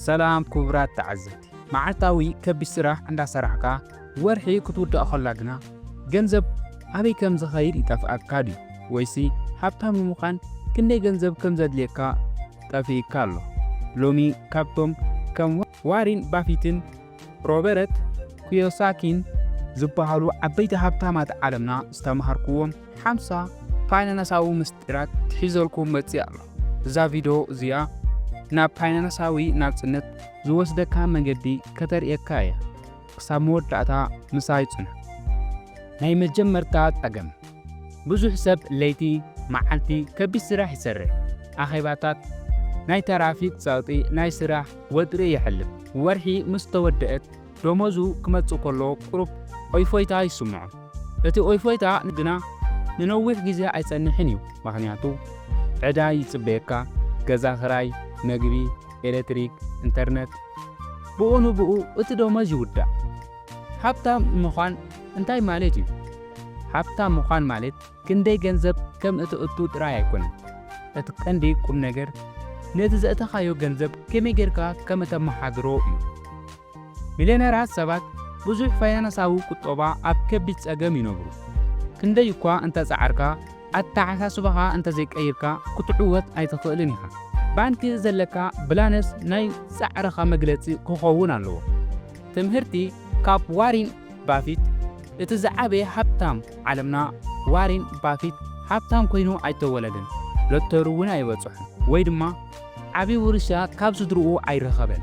ሰላም ክቡራት ተዓዘብቲ፣ መዓልታዊ ከቢድ ስራሕ እንዳሰራሕካ ወርሒ ክትውዳእ ከላ ግና ገንዘብ ኣበይ ከም ዝኸይድ ይጠፍኣካ ድዩ? ወይሲ ሃብታም ንምዃን ክንደይ ገንዘብ ከም ዘድልየካ ጠፊእካ ኣሎ? ሎሚ ካብቶም ከም ዋሪን ባፊትን ሮበርት ኩዮሳኪን ዝበሃሉ ዓበይቲ ሃብታማት ዓለምና ዝተማሃርኩዎም ሓምሳ ፋይናንሳዊ ምስጢራት ሒዘልኩም መፂእ ኣሎ። እዛ ቪድዮ እዚኣ ናብ ፋይናንሳዊ ናፅነት ዝወስደካ መንገዲ ከተርእየካ እያ። ክሳብ መወዳእታ ምሳይ ፅንሑ። ናይ መጀመርታ ፀገም፣ ብዙሕ ሰብ ለይቲ መዓልቲ ከቢድ ስራሕ ይሰርሕ። ኣኼባታት፣ ናይ ተራፊክ ጸቕጢ፣ ናይ ስራሕ ወጥሪ የሕልፍ። ወርሒ ምስ ተወደአት ደሞዙ ክመጽእ ከሎ ቁሩብ ኦይፎይታ ይስምዖ። እቲ ኦይፎይታ ግና ንነዊሕ ግዜ ኣይጸንሕን እዩ፣ ምኽንያቱ ዕዳ ይጽበየካ፣ ገዛ ክራይ፣ መግቢ፣ ኤሌክትሪክ፣ ኢንተርነት። ብኡ ንብኡ እቲ ደሞዝ ይውዳእ። ሃብታም ምዃን እንታይ ማለት እዩ? ሃብታም ምዃን ማለት ክንደይ ገንዘብ ከም እተእቱ ጥራይ ኣይኮነን። እቲ ቀንዲ ቁም ነገር ነቲ ዘእተኻዮ ገንዘብ ከመይ ጌርካ ከም እተመሓድሮ እዩ። ሚልዮነራት ሰባት ብዙሕ ፋይናንሳዊ ቁጠባ ኣብ ከቢድ ጸገም ይነብሩ። ክንደይ እኳ እንተጻዕርካ፣ ኣተሓሳስባኻ እንተዘይቀይርካ ክትዕወት ኣይትኽእልን ኢኻ። ባንኪ ዘለካ ብላነስ ናይ ጻዕርኻ መግለጺ ክኸውን ኣለዎ። ትምህርቲ ካብ ዋሪን ባፊት። እቲ ዝዓበየ ሃብታም ዓለምና ዋሪን ባፊት ሃብታም ኮይኑ ኣይተወለደን። ሎተሪ እውን ኣይበጽሖን ወይ ድማ ዓቢ ውርሻ ካብ ስድርኡ ኣይረኸበን።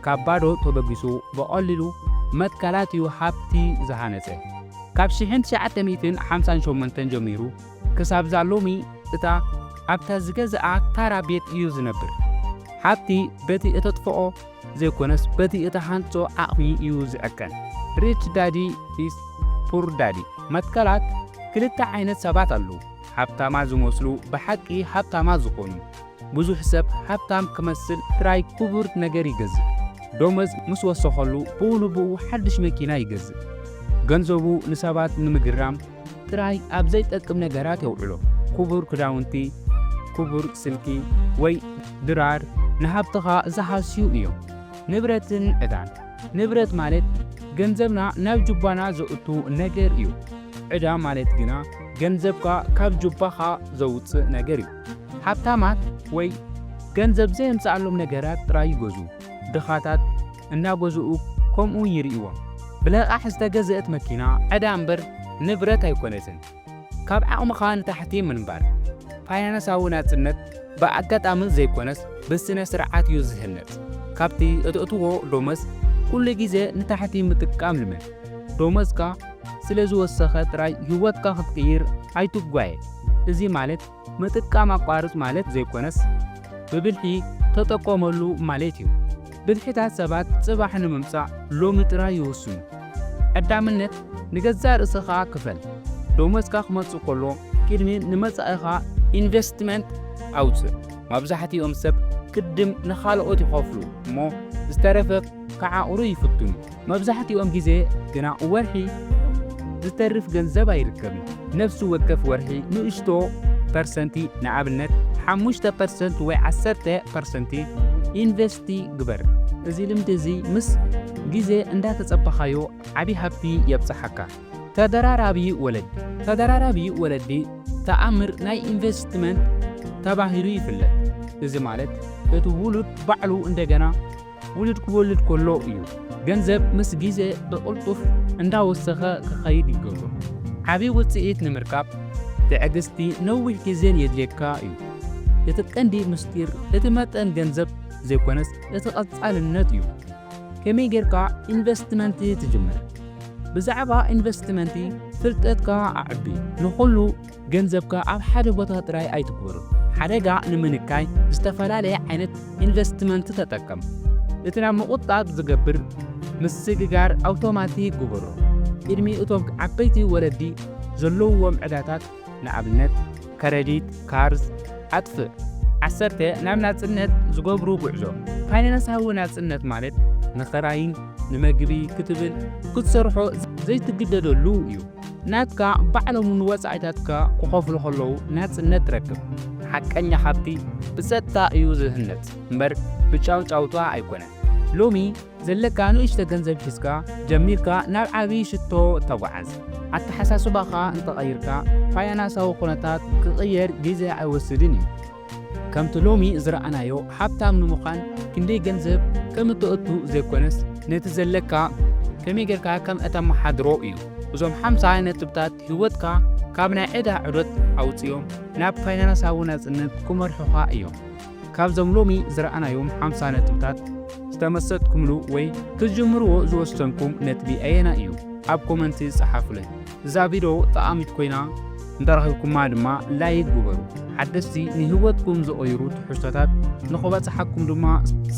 ካብ ባዶ ተበጊሱ ብቐሊሉ መትከላት እዩ ሃብቲ ዝሃነጸ። ካብ ሽሕን ትሽዓተ ሚእትን ሓምሳን ሸሞንተን ጀሚሩ ክሳብ እዛ ሎሚ እታ ኣብታ ዝገዝኣ ታራ ቤት እዩ ዝነብር። ሃብቲ በቲ እተጥፍኦ ዘይኮነስ በቲ እትሃንጾ ዓቕሚ እዩ ዝዕቀን። ሪች ዳዲ ዲስ ፑር ዳዲ። መትከላት ክልተ ዓይነት ሰባት ኣለዉ። ሃብታማት ዝመስሉ ብሓቂ ሃብታማት ዝኾኑ። ብዙሕ ሰብ ሃብታም ክመስል ጥራይ ክቡር ነገር ይገዝእ። ደሞዝ ምስ ወሰኸሉ ብኡ ንብኡ ሓድሽ መኪና ይገዝእ። ገንዘቡ ንሰባት ንምግራም ጥራይ ኣብ ዘይጠቅም ነገራት የውዕሎ። ክቡር ክዳውንቲ፣ ክቡር ስልኪ ወይ ድራር ንሃብትኻ ዝሃስዩ እዮም። ንብረትን ዕዳን። ንብረት ማለት ገንዘብና ናብ ጁባና ዘእቱ ነገር እዩ። ዕዳ ማለት ግና ገንዘብካ ካብ ጁባኻ ዘውጽእ ነገር እዩ። ሃብታማት ወይ ገንዘብ ዘየምጽኣሎም ነገራት ጥራይ ይገዝኡ። ድኻታት እናገዝኡ ከምኡ ይርእይዎም። ብለቓሕ ዝተገዝአት መኪና ዕዳ እምበር ንብረት ኣይኮነትን። ካብ ዓቕምኻ ንታሕቲ ምንባር። ፋይናንሳዊ ናጽነት ብኣጋጣሚ ዘይኮነስ ብስነ ስርዓት እዩ ዝህነጽ። ካብቲ እተእትዎ ደሞዝ ኩሉ ግዜ ንታሕቲ ምጥቃም ልመድ። ደሞዝካ ስለ ዝወሰኸ ጥራይ ህይወትካ ክትቅይር ኣይትጓየ። እዚ ማለት ምጥቃም ኣቋርጽ ማለት ዘይኮነስ ብብልሒ ተጠቀመሉ ማለት እዩ። ብልሒታት ሰባት ጽባሕ ንምምጻእ ሎሚ ጥራይ ይውስኑ። ቀዳምነት ንገዛእ ርእስኻ ክፈል። ደሞዝካ ክመጽእ ከሎ ቅድሚ ንመጻኢኻ ኢንቨስትመንት ኣውጽእ። መብዛሕትኦም ሰብ ቅድም ንኻልኦት ይኸፍሉ እሞ ዝተረፈ ክዓቕሩ ይፍትኑ። መብዛሕትኦም ግዜ ግና ወርሒ ዝተርፍ ገንዘብ ኣይርከብን። ነፍሲ ወከፍ ወርሒ ንእሽቶ ፐርሰንቲ፣ ንኣብነት ሓሙሽተ ፐርሰንት ወይ ዓሰርተ ፐርሰንቲ ኢንቨስቲ ግበር። እዚ ልምዲ እዚ ምስ ግዜ እንዳተጸበኻዮ ዓቢ ሃብቲ የብጽሓካ። ተደራራቢ ወለዲ። ተደራራቢ ወለዲ ተኣምር ናይ ኢንቨስትመንት ተባሂሉ ይፍለጥ። እዚ ማለት እቲ ውሉድ ባዕሉ እንደገና ውሉድ ክወልድ ከሎ እዩ። ገንዘብ ምስ ግዜ ብቕልጡፍ እንዳወሰኸ ክኸይድ ይገብሮ። ዓቢ ውጽኢት ንምርካብ ትዕግስቲ ነዊሕ ግዜን የድልየካ እዩ። እቲ ቀንዲ ምስጢር እቲ መጠን ገንዘብ ዘይኮነስ እቲ ቀጻልነት እዩ። ከመይ ጌርካ ኢንቨስትመንት ትጅምር? ብዛዕባ ኢንቨስትመንት ፍልጠትካ ኣዕቢ። ንኹሉ ገንዘብካ ኣብ ሓደ ቦታ ጥራይ ኣይትግበሮ። ሓደጋ ንምንካይ ዝተፈላለየ ዓይነት ኢንቨስትመንት ተጠቀም። እቲ ናብ ምቑጣብ ዝገብር ምስግጋር ኣውቶማቲክ ግበሮ። ቅድሚ እቶም ዓበይቲ ወለዲ ዘለውዎም ዕዳታት፣ ንኣብነት ከረዲት፣ ካርዝ፣ ኣጥፍእ። ዓሰርተ ናብ ናጽነት ዝገብሩ ጉዕዞ። ፋይናንሳዊ ናጽነት ማለት ንኽራይን ንመግቢ ክትብል ክትሰርሖ ዘይትግደደሉ እዩ። ናትካ ባዕሎም ንወጻኢታትካ ክኸፍሉ ከለዉ ናጽነት ትረክብ። ሓቀኛ ሃብቲ ብጸጥታ እዩ ዝህነጽ እምበር ብጫውጫውታ ኣይኮነን። ሎሚ ዘለካ ንእሽቶ ገንዘብ ሒዝካ ጀሚርካ ናብ ዓቢ ሽቶ ተጓዓዝ። ኣተሓሳስባኻ እንተቐይርካ፣ ፋይናንሳዊ ኩነታት ክቕየር ግዜ ኣይወስድን እዩ። ከምቲ ሎሚ ዝረኣናዮ፣ ሃብታም ንምዃን ክንደይ ገንዘብ ከም እተእቱ ዘይኮነስ፣ ነቲ ዘለካ ከመይ ጌርካ ከም እተመሓድሮ እዩ። እዞም ሓምሳ ነጥብታት ህይወትካ ካብ ናይ ዕዳ ዑደት ኣውጽኦም ናብ ፋይናንሳዊ ናጽነት ክመርሑኻ እዮም። ካብዞም ሎሚ ዝረኣናዮም ሓምሳ ነጥብታት ዝተመሰጥኩምሉ ወይ ክትጅምርዎ ዝወሰንኩም ነጥቢ ኣየናይ እዩ? ኣብ ኮመንቲ ጸሓፉለይ። እዛ ቪድዮ ጠቓሚት ኮይና እንተረኺብኩማ ድማ ላይክ ግበሩ። ሓደስቲ ንህይወትኩም ዝቕይሩ ትሕዝቶታት ንኽበጽሓኩም ድማ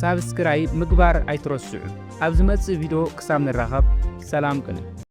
ሳብስክራይብ ምግባር ኣይትረስዑ። ኣብ ዝመጽእ ቪድዮ ክሳብ ንራኸብ ሰላም ቅነ።